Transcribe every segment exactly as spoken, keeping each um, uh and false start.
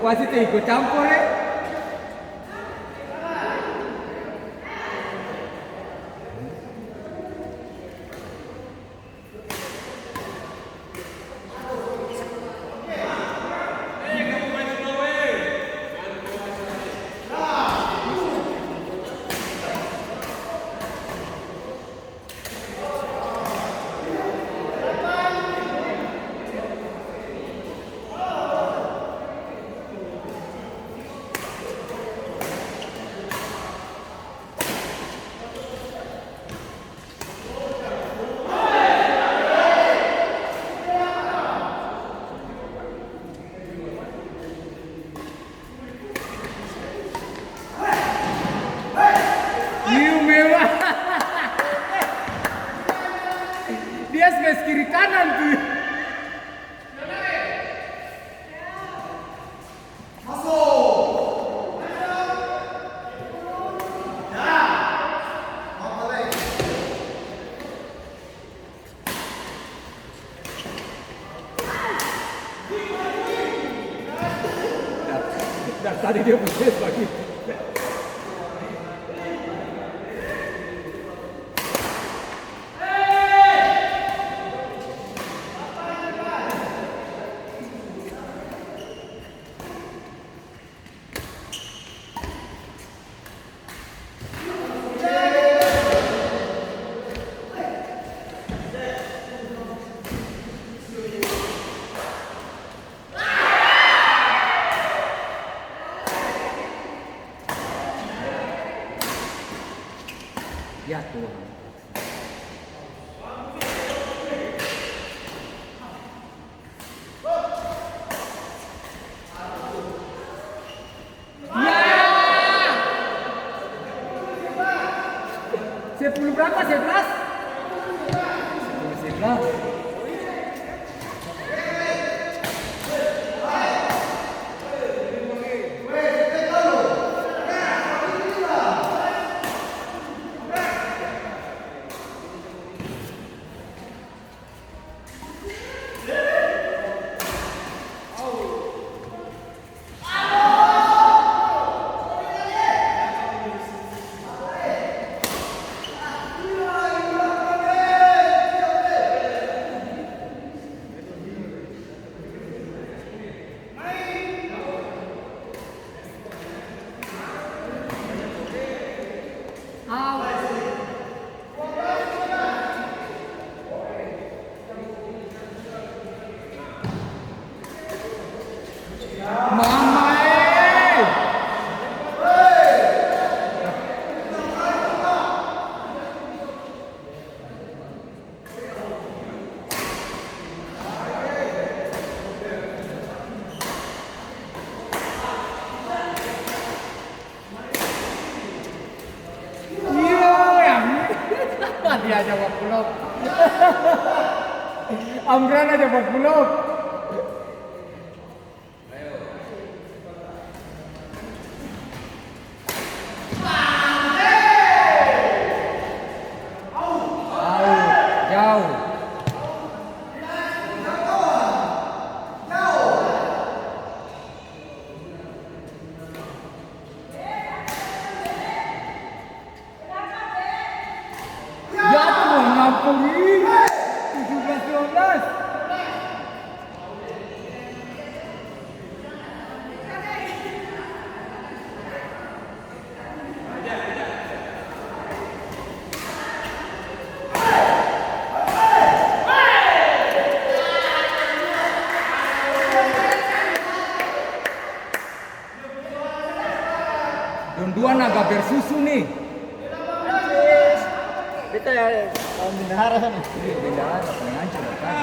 Pasti te iko campur, e. Iu memang. Dia space kiri kanan tuh. Dari tadi dia pung ses bagitu. Ya Tuhan. Ya! Sepuluh berapa? Sebelas? Sepuluh sebelas. Mama e! Iyo, yang dia aja baku blok. Amran aja baku blok. Out, jauh. Ya Tuhan, ampun, ih. Tujuh belas dua belas. Dong dua naga bersusu ni. Beta ya, lawan bendahara sana. Iya, bendahara, pengancam, kan.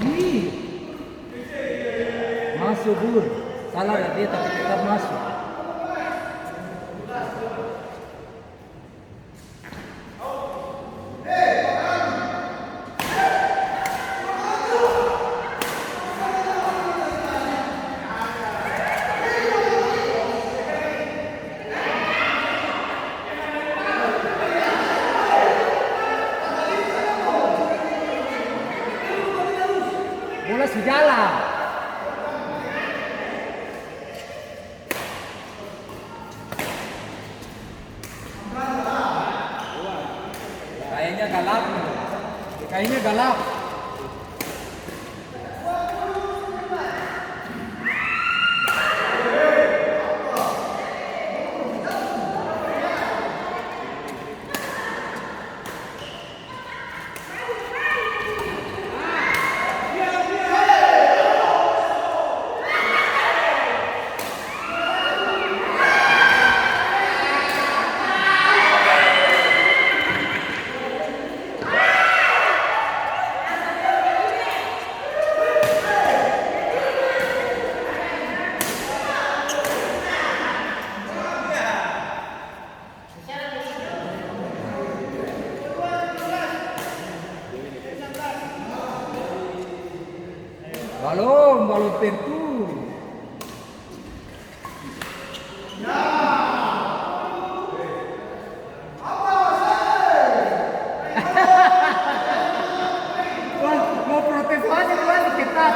Ih. Maso, Bun. Salah ya dia, tapi tetap maso. Bola su jalan. Kayaknya galap. Kayaknya galap. Balom, balom tentu. Wah, mau protes wasit, wasit ketat.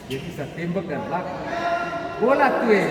Dia bisa tembak dan lak-, bola tuh, eh.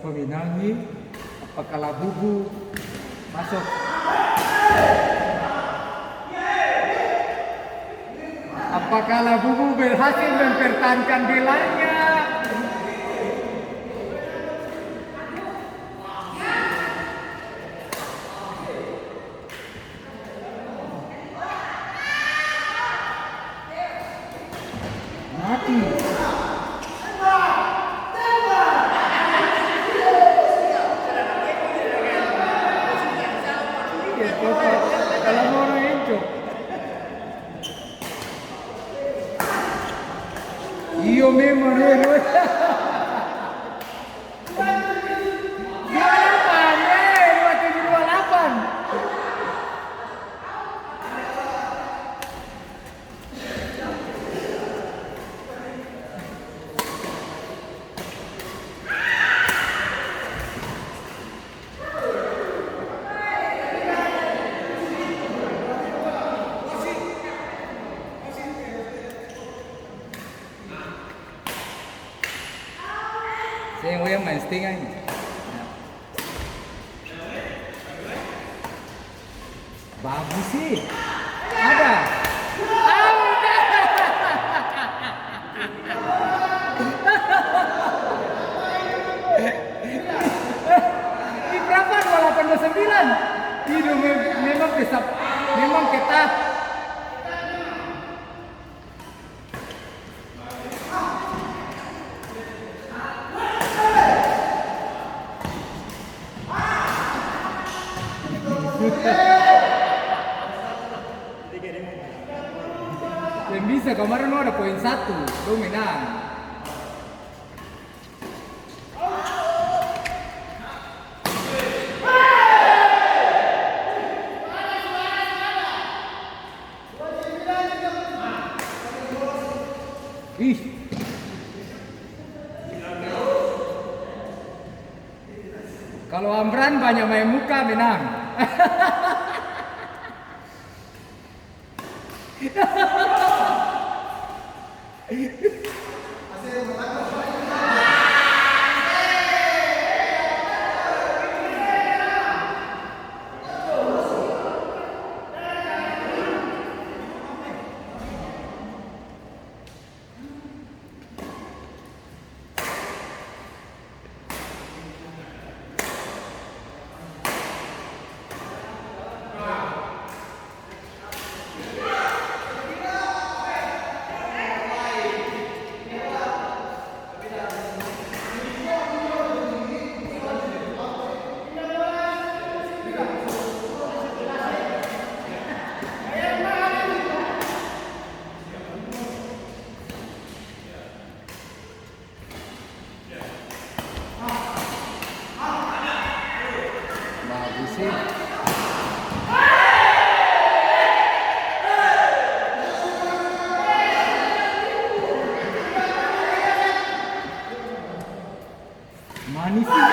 Minangi, apakah Labubu masuk? Apakah Labubu berhasil mempertahankan belanya? Mati. Iya, coba. Kalau mau orang encok. Iyo, memang, eh, dua delapan, eh, dua tujuh dua delapan. Seng, oh ya, main setengah ini. Bagus sih. Ada. Au. Ini berapa? Dua delapan, dua sembilan. Ini mem-, memang pesat, memang ketat. Yang bisa kemarin lo ada poin satu, lo menang. Ih. Kalo Amran banya maeng muka, menang. Bagus sih. Manis sih.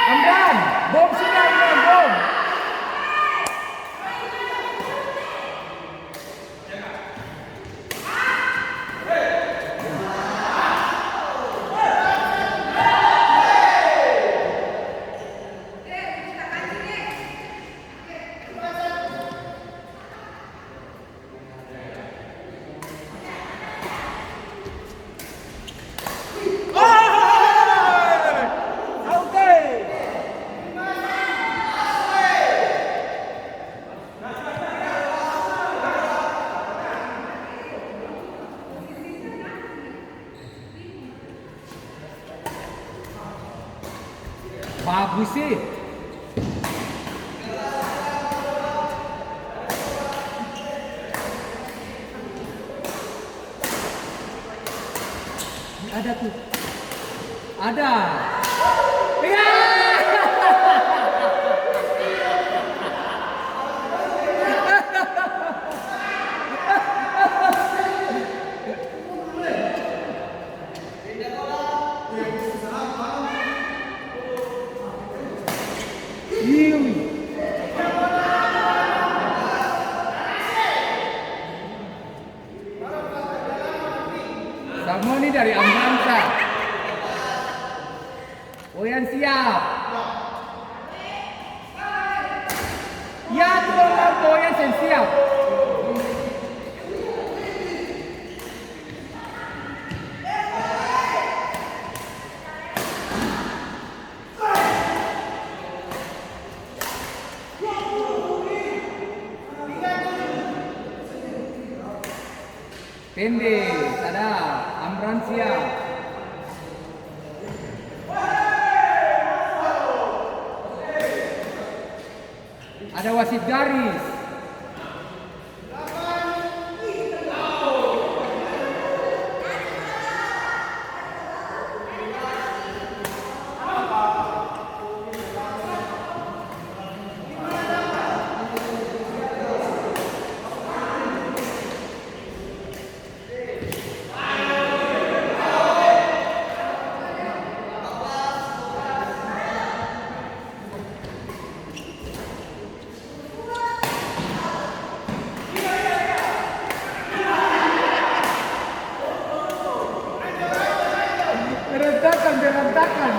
Amran, bom sudah, Amran, bom. Bagus sih. Ada tuh. Ada. Ya! Samua ni dari Amran sa. Oyan siap. Ya, tuang apa Oyan seng siap. Pende, sadap, Amran siap. Ada wasit garis. Berantakan, berantakan.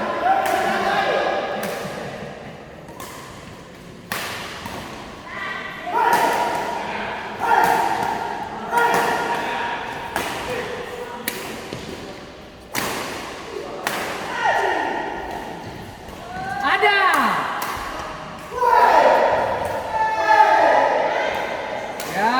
Ada. Ya.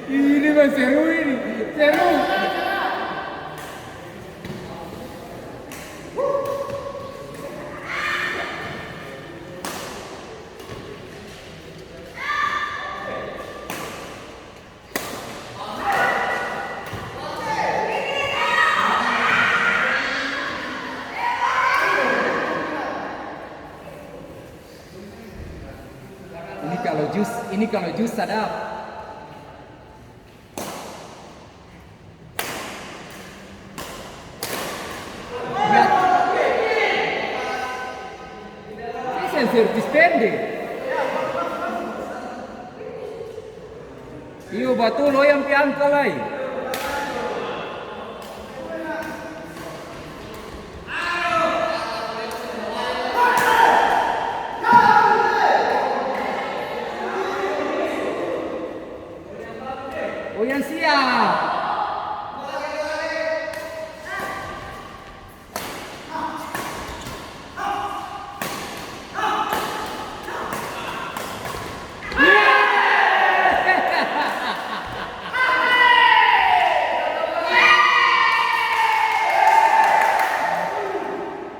Ini mah seru ini, seru. Ini kalau jus, ini kalau jus sadap. Ya. Ini servis pende. Iyo, batul, lo yang pi angka lai. Oh, yang siap.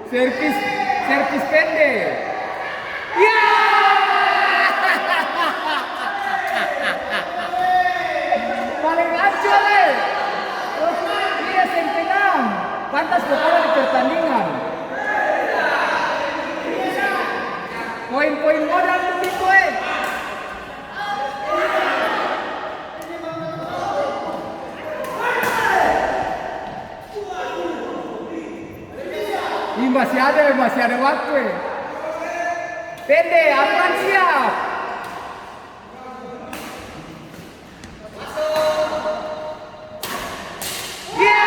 Servis, servis pende. Ya! Paling ancor, e. Dia seng tenang. Pantas ko kalah di pertandingan. Poin-poin modal begitu, e. Ih, masih ada, masih ada waktu, e. Pende, Amran siap. Ya!